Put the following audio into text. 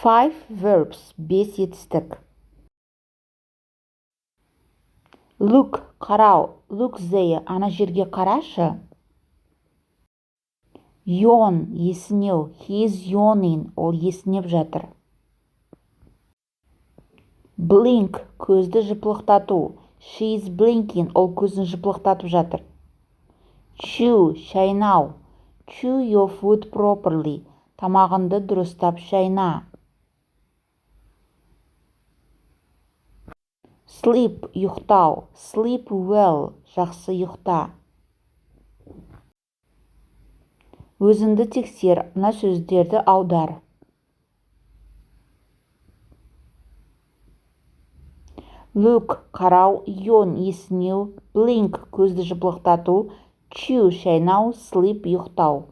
Five verbs, 5 етістік. Look, қарау. Look there, ана жерге қарашы. Yawn, есінеу. He is yawning, ол есінеп жатыр. Blink, көзді жыпылықтату. She is blinking, ол көзін жыпылықтатып жатыр. Chew, шайнау. Chew your food properly. Тамағыңды дұрыстап шайна. Sleep, ұйықтау. Sleep well, жақсы ұйықта. Өзіңді тексер, мына сөздерді аудар. Look, қарау, yawn, есінеу, blink, көзді жыпылықтату, chew, шайнау, sleep, ұйықтау.